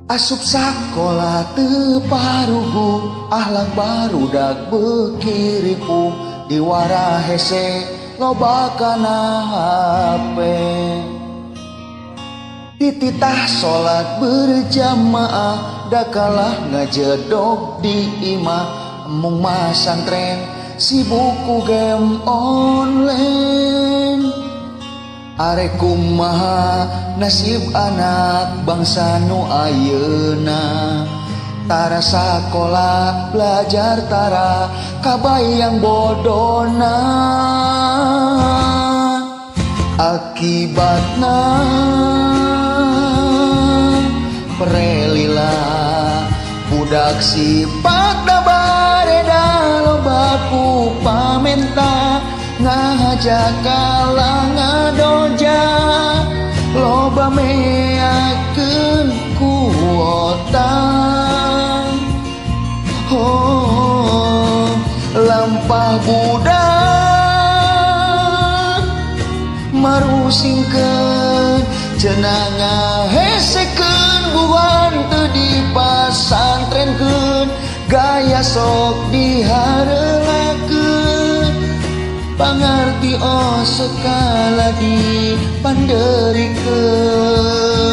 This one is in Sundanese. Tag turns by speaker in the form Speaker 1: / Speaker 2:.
Speaker 1: Asup sakola teu paruguh, akhlak barudak beuki ripuh, diwara hese loba kana HP. Dititah salat berjamaah, da kalah ngajedog di imah. Embung masantren sibuk ku game online. Arek kumaha nasib anak bangsa nu ayeuna? Tara sakola, belajar tara, kabayang bodona. Akibatna pere lila, budak sipatna bareda, loba ku pamenta, ngahaja kalah ngadoja, loba meakeun kuota. Oh, lampah budak marusingkeun, cenah ngahesekeun, buan teu dipasantrenkeun, gaya sok dihareulakeun, pangarti osok kalah dipanderikeun.